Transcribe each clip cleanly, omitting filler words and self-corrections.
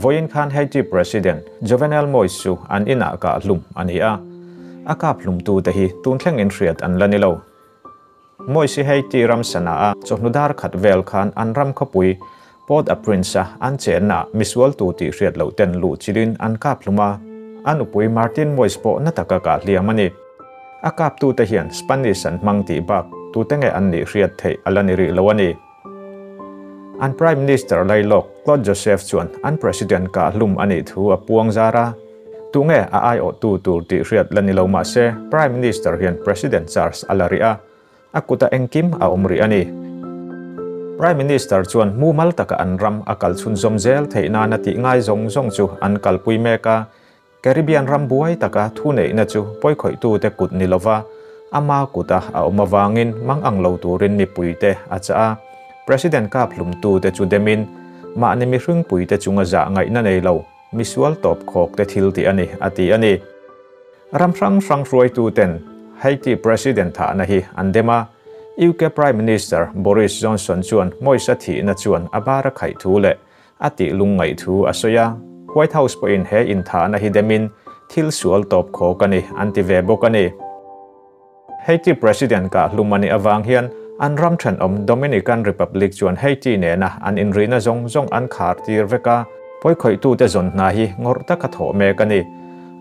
Vawiin khan Haiti President Jovenel Moise chu an inah kah hlum a ni a, a kap hlumtute hi tun thlengin hriat an la ni lo. Moise hi Haiti ram sana a chawhnu dar khat vel khan an ram khawpui Port-au-Prince-a an chennaah misualtu tih hriat loh ten luh chilin an kap hlum a, a nupui Martine Moise pawh na taka kah hliam a ni. A kaptute hian Spanish an hmang tih bak tute nge an nih hriat theih a la ni rih lo a ni. An Prime Minister lailawk Claude Joseph chuan an President kah hlum a nih thu a puang zar a, tunge a aiawhtu tur tih hriat la ni lo mah se Prime Minister hian President charge a la rih a, a kuta engkim a awm rih a ni. Prime Minister chuan mumal taka an ram a kal chhunzawm zel theih nana tih ngai zawng zawng chu an kalpui mek a, Caribbean ram buai taka thu neihna chu pawikhawih-tute kut ni lova ama kuta a awm avangin mang ang lo turin mipuite a chah a. President kap hlumtute chu demin, mahni mihringpuite chunga zah ngaihna nei lo, misual tawp khawkte thil tih a ni, a ti a ni. Ram hrang hrang hruaituten Haiti President thahna hi an dem a, UK Prime Minister Boris Johnson chuan Moise-a thihna chuan a bar a khaih thu leh A tih lungngaih thu a sawi a, White House pawhin he inthahna hi demin thil sual tawp khawk a ni an ti ve bawk a ni. Haiti President kah hlum a nih avang hian an ram thenawm Dominican Republic chuan Haiti nena an inrihna zawng zawng an khar tir vek a, pawikhawihtute zawn hna hi ngawrh taka thawh mek a ni.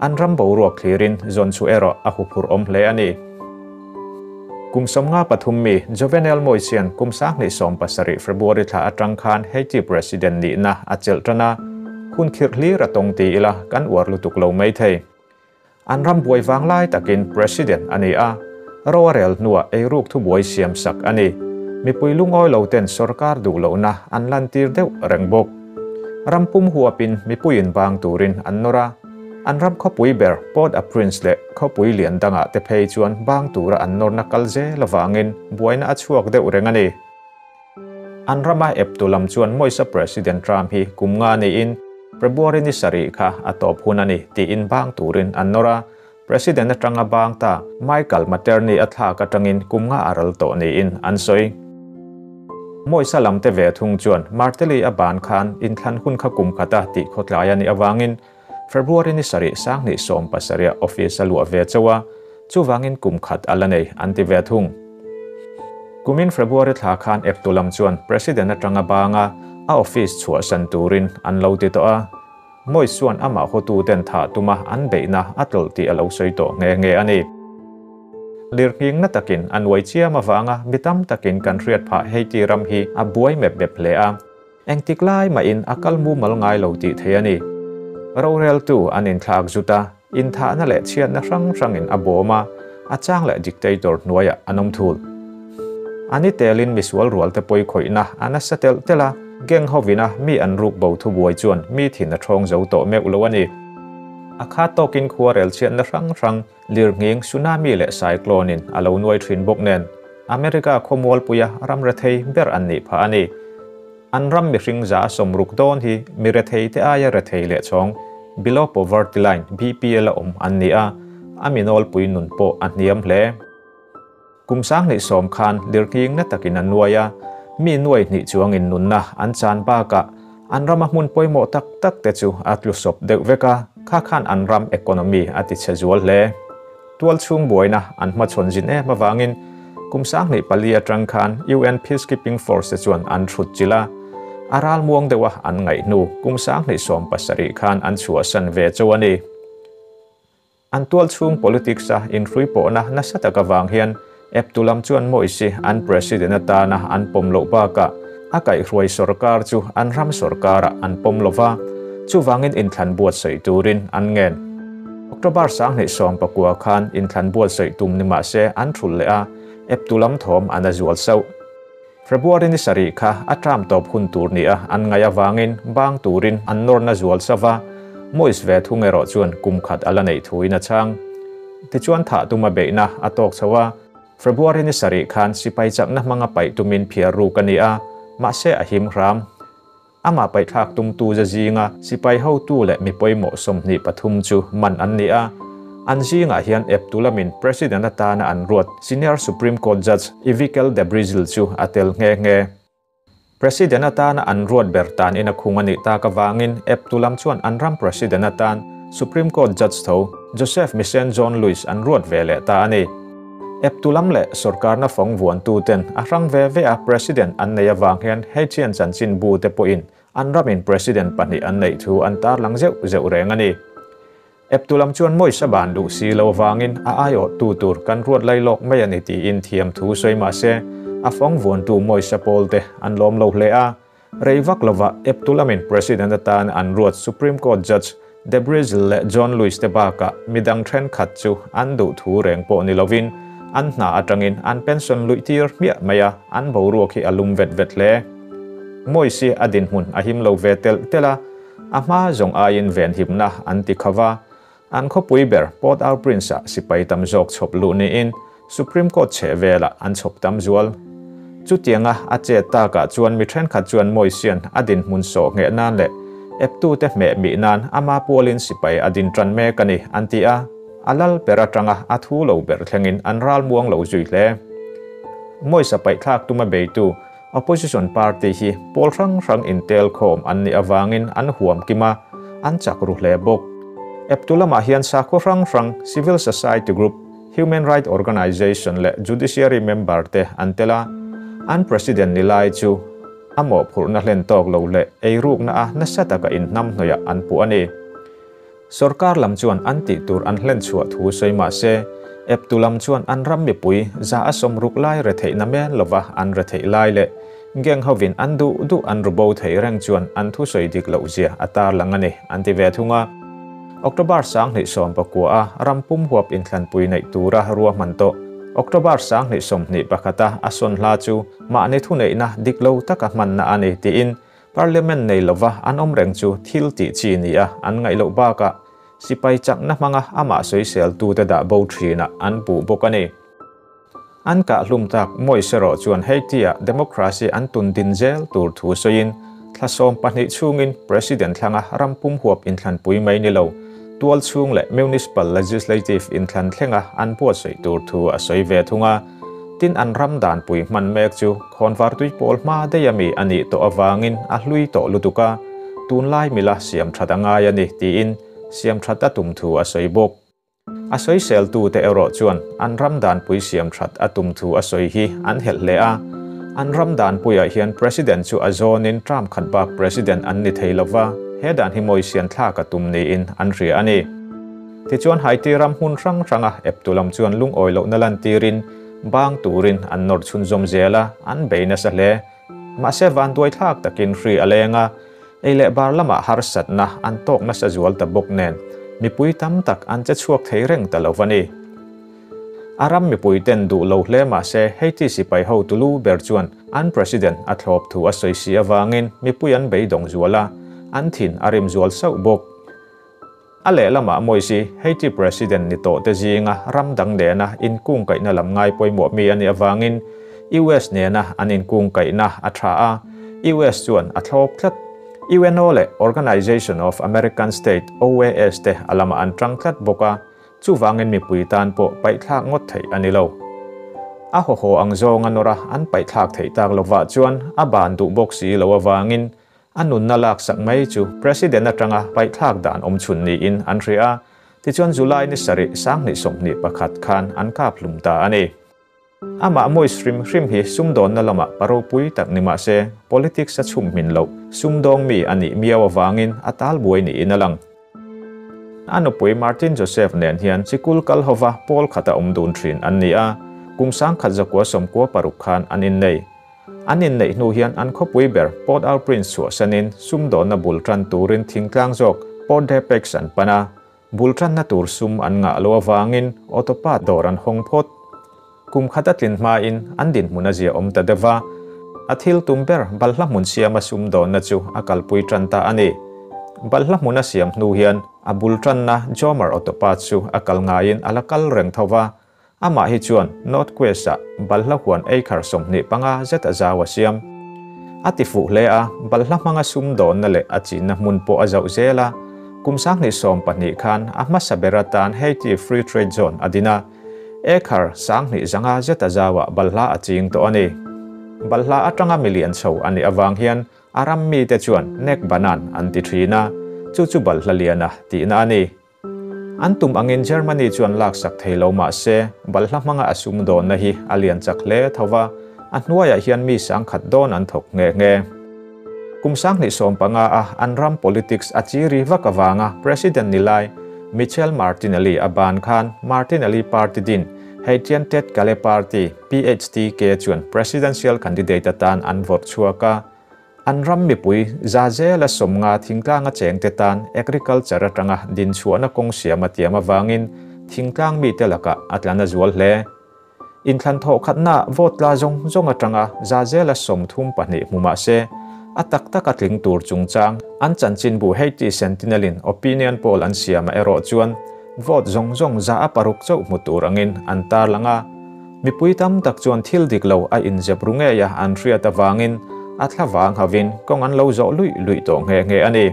An ram boruak thlirin zawn chu erawh a huphurh awm hle a ni. Kum 53 mi Jovenel Moise hian kum 2017 February thla atang khan Haiti President nihna a chelh tan a, hun khirh hlir a tawng ti ila kan uar lutuk lo mai thei. An ram buai vang lai takin President a ni a, ro a rel hnuah eiruk thubuai siam sak a ni. Mipui lungawi lo ten sorkar duh lohna an lantir deuh reng bawk. Ram pum huapin mipuiin bang turin an nawr a. An ram khawpui ber Port-au-Prince leh khawpui lian dangah te phei chuan bang tura an nawrna kal zel avangin buaina a chhuak deuh reng a ni. An rama eptu lam chuan Moise President Trump hi kum nga niin February ni sarih kha a tawp hun a ni tiin bang turin an nawr a, President atanga bang ta Michael Materni a thlak atangin kum nga a ral tawh niin an sawi. Moise lam te ve thung chuan Martelli a ban khan inthlan hun kha kum khata tih khawtlai a nih avangin February ni sarih 2017 office a luah ve chauh a, chuvangin kum khat a la nei an ti ve thung. Kumin February thla khan eptu lam chuan President atanga banga a office chhuahsan turin an lo ti tawh a, Moise chuan amah hawtuten thah tuma an beihna a tlawlh tih a lo sawi tawh nghe nghe a ni. Lirnghing na takin a nuai chiam avanga mi tam takin kan hriat phah Haiti ram hi a buai mep mep hle a. Engtik lai mahin a kal mumal ngai lo tih thei a ni. Roreltu an inthlak zut a, inthahna leh chhiatna hrang hrangin a bawm a, a chang leh dictator hnuaiah an awm thul. A ni telin misual rualte pawi khawihna a nasa telh telh a, gang hovina mi an ruk bo thubuai chuan mi thin a ṭhawng zo tawh meuh lo a ni. A khat tawkin khuarel chhiatna hrang hrang, lirnghing, tsunami leh cyclone-in a lo nuai ṭhin bawk nen, America khawmualpuia ram rethei ber an nih phah a ni. An ram mihring za a sawmruk dawn hi mi rethei te aia rethei leh chhawng, below poverty line, BPL a awm an ni a, a mi nawlpui nun pawh a hniam hle. Kum 2010 khan lirnghing na takin an nuai a, mi nuai hnih chuangin nunna an chan bakah an rama hmun pawimawh tak tak te chu a tlu sawp deuh vek a, kha khan an ram economy a ti chhe zual hle. Tual chhung buaina an hmachhawn zin em avangin kum 2004 atang khan UN Peacekeeping Force te chuan an thut chilh a, a ral muang deuha an ngaih hnu kum 2017 khan an chhuahsan ve chauh a ni. An tual chhung politics a inhrui pawhna nasa tak avang hian eptu lam chuan Moise an president atana an pawm loh bakah a kaihhruai sorkar chu an ram sorkarah an pawm lova, chuvangin inthlan buatsaih turin an ngen. October 2019 khan inthlan buatsaih tum ni mah se an thulh leh a, eptu lam thawm an a zual sauh. February ni sarih kha a term tawp hun tur nia an ngaih avangin bang turin an nawrna zual sauh va, Moise ve thung erawh chuan kum khat a la neih thuin a chhang. Tichuan thah tuma beihna a tawk chho a, February ni sarih khan sipai chakna hmanga paih tumin phiar ruk a ni a, mahse a him hram. Amah paihthlak tumtu za zinga sipai hotu leh mi pawimawh 23 chu man an ni a, an zingah hian eptu lamin President atana an ruat Senior Supreme Court Judge Yvickel Dabrizil chu a tel nghe nghe. President atana an ruat ber tan ina khung a nih tak avangin eptu lam chuan an ram President atan Supreme Court Judge tho Joseph Misen John Louis an ruat ve leh ta a ni. Eptu lam leh sorkarna fawng vuantuten a hrang ve ve a President an nei avang hian Haitian chanchinbu te pawhin an ramin President pahnih an neih thu an tarlang zeuh zeuh reng a ni. Eptu lam chuan Moise a ban duh si lo avangin a aiawhtu tur kan ruat lai lawk mai a ni tiin thiam thu sawi mah se, a fawng vuantu Moise pawl te an lawm lo hle a. Rei vak lovah eptu lamin President atan an ruat Supreme Court Judge Debrizl leh John Lewis te bakah midang thenkhat chu an duh thu reng pawh ni lovin an hna atangin an pension luih tir hmiah mai a, an boruak hi a lum vet vet hle. Moise a dinhmun a him lo ve telh telh a. A hma zawng aiin venhimna an ti kho va, an khawpui ber Port-au-Prince-ah sipai tam zawk chhawp luh niin Supreme Court chheh velah an chhawp tam zual. Chutianga a chet takah chuan mi thenkhat chuan Moisian a dinhmun sawh ngheh nan leh eptute hmeh mih nan ama pualin sipai a din tan mek a ni an ti a, a lal ber atanga a thu lo ber thlengin an ral muang lo zui hle. Moisa paihthlak tuma beitu Opposition party hi pawl hrang hrang intel khawm an nih avangin an huam kim a, an chak ru hle bawk. Eptu lamah hian sakhaw hrang hrang, civil society group, human right organisation leh judiciary member te an tel a, an president ni lai chu a mawhphurhna hlen tawk lo leh eirukna a nasa taka inhnamhnawihah an puh a ni. Sorkar lam chuan an tih tur an hlen chhuah thu sawi mah se, eptu lam chuan an ram mipui za a sawmruk lai retheihna men lova an retheih lai leh gang hovin an duh duh an ru bo thei reng chuan an thusawi dik loh zia a tarlang a ni, an ti ve thung a. October 2019 a ram pum huap inthlanpui neih tura ruahman tawh October 2021 a a sawn hla chu mahni thuneihna dik lo taka hmanna a ni tiin Parliament nei lova an awm reng chu thil tih chi nia an ngaih loh bakah sipai chakna hmanga amah sawiseltute dah bo thinah an puh bawk a ni. An kahhlum tak Moise erawh chuan Haiti-ah democracy an tun din zel tur thu sawiin thla 12 chhungin President thlanga ram pum huap inthlanpui mai ni lo, tual chhung leh municipal legislative inthlan thlenga an buatsaih tur thu a sawi ve thung a. Tin an ram danpui hman mek chu khawnvartui pawl hma daih ami a nih tawh avangin a hlui tawh lutuk a, tunlai mila siam that a ngai a ni tiin siam that a tum thu a sawi bawk. A sawiseltute erawh chuan an ram danpui siam that a tum thu a sawi hi an helh hle a, an ram danpuiah hian President chu a zawnin term khat bak President an ni thei lova, he dan hi mawisian thlak a tum niin an hria a ni. Tichuan Haiti ram hmun hrang hranga eptu lam chuan lungawi lohna lantirin bang turin an nawr chhunzawm zel a, an bei nasa hle. Mahse vanduai thlak takin hri a leng a, ei leh bar lamah harsatna an tawk nasa zual ta bawk nen mipui tam tak an che chhuak thei reng ta lo va ni. A ram mipui ten duh lo hle mahse Haiti sipai ho tulu ber chuan an President a thlawp thu a sawi si avangin mipui an beidawng zual a, an thin a rim zual sauh bawk. A lehlamah Moise, Haiti President ni tawh te zinga ram dang nena inkungkaihna lam ngai pawimawh mi a nih avangin US nena an inkungkaihna a tha a, US chuan a thlawp tlat. UNO leh Organization of American State, OAS, te a lamah an tang tlat bawk a, chuvangin mipui tan pawh paihthlak ngawt theih a ni lo. A hawhaw ang zawnga nawr a an paihthlak theih tak lovah chuan a ban duh bawk si lo avangin A nunna laksak mai chu President atanga paihthlak dan awm chhun niin an hria a, tichuan July ni sarih 2021 khan an kap hlum ta a ni. Amah Moise hrim hrim hi sumdawnna lamah pa ropui tak ni mah se, politics a chhum hmin loh, sumdawng mi a nih miau avangin a talbuai niin a lang. A nupui Martin Joseph nen hian sikul kal hova pawl khata awm dun thin an ni a, kum 1996 khan an innei. An inneih hnu hian an khawpui ber Port-au-Prince chhuahsanin sumdawnna bul tan turin thingtlang zawk Port-de-Paix an pan a, bul tanna tur sum an ngah lo avangin Autopa dawr an hawng phawt. Kum khat a tlin hmain an dinhmun a zia awm ta deuh va, a thil tum ber balhla hmun siama sumdawnna chu a kalpui tan ta a ni. Balhla hmun a siam hnu hian a bul tanna Jomer Autopa chu a kal ngaiin a la kal reng tho va, Amah hi chuan North Quest-ah balhla huan acre 25 zet a zau a siam. A ti fuh hle a, balhla hmanga sumdawnna leh a chinna hmun pawh a zauh zel a. Kum 2012 khan a hmasa ber atan Haiti Free Trade Zone a din a, acre 2500 zet a zauah balhla a ching tawh a ni. Balhla atanga milian chho anih avang hian a ram mite chuan Nek Banan an ti thin a, chu chu balhla liana tihna a ni. An tum angin Germany chuan laksak thei lo mah se, balhla hmanga a sum dawnna hi a lian chak hle tho va, a hnuaiah hian mi sangkhat dawn an thawk nghe nghe. Kum 2015 a an ram politics a chiri vak avanga President ni lai Michel Martinelli a ban khan Martinelli party din Haitian Tèt Kale Party, PHTK, chuan presidential candidate atan an vawrh chhuak a. An ram mipui za zela 50 thingtlanga chengte tan agriculture atanga din chhuahna kawng siam a tiam avangin thingtlang mite lakah a tlan a zual hle. Inthlan thawh khatna vote tla zawng zawng atanga za zela 32 hmu mah se, a tak tak a tling tur chungchang an chanchinbu Haiti Sentinel-in opinion poll an siama erawh chuan vote zawng zawng 6% chauh hmu tur angin an tarlang a. Mipui tam tak chuan thil dik lo a inzep ru ngei a an hriat avangin a thla vang havin kawng an lo zawh luih luih tawh nghe nghe a ni.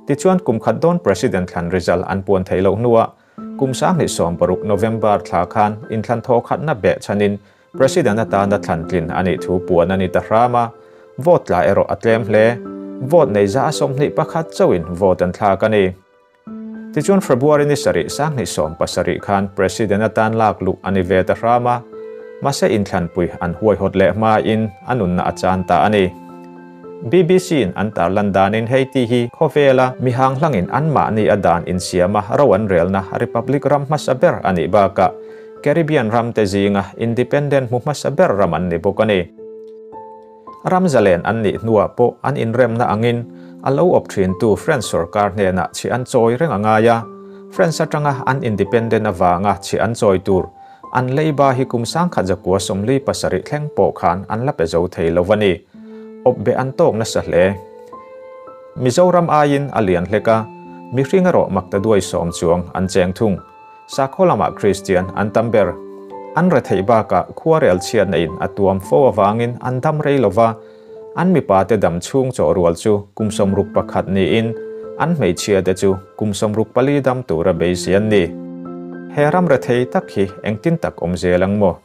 Tichuan kum khat dawn President thlan result an puan theih loh hnuah kum 2016 November thla khan inthlan thaw khatna beh chhanin President atana thlan tlin a nih thu puan a ni ta hram a, vote tla erawh a tlem hle. Vote nei 21% chauhin vote an thlak a ni. Tichuan February ni 7 2017 khan President atan lak luh a ni ve ta hram a, mahse inthlanpui an huaihawt leh hmain a nunna a chan ta a ni. BBC in an tarlan danin Haiti hi khawvela mihang hlangin anmahni a dan insiama ro an relna Republic ram hmasa ber a nih bakah Caribbean ram te zinga independent hmu hmasa ber ram an ni bawk a ni. Ram zalen an nih hnuah pawh an inremna angin a lo awp thin tu French sarkar hnenah chhi an chawi reng a ngai a, French atanga an independent avanga chhi an chawi tur an leiba hi kum 1997 thleng pawh khan an la pe zo thei lo a ni. Awp be an tawk nasa hle. Mizoram aiin a lian hlek a, mihring erawh makta duai 10 chuang an cheng thung. Sakhaw lamah Christian an tam ber. An rethei bakah khuarel chhiatna in a tuam fo avangin an dam rei lova, an mipa te dam chhung chaw rual chu kum 61 niin an hmeichhia te chu kum 64 dam tura beisei an ni. He ram rethei tak hi engtin tak awm zel ang maw?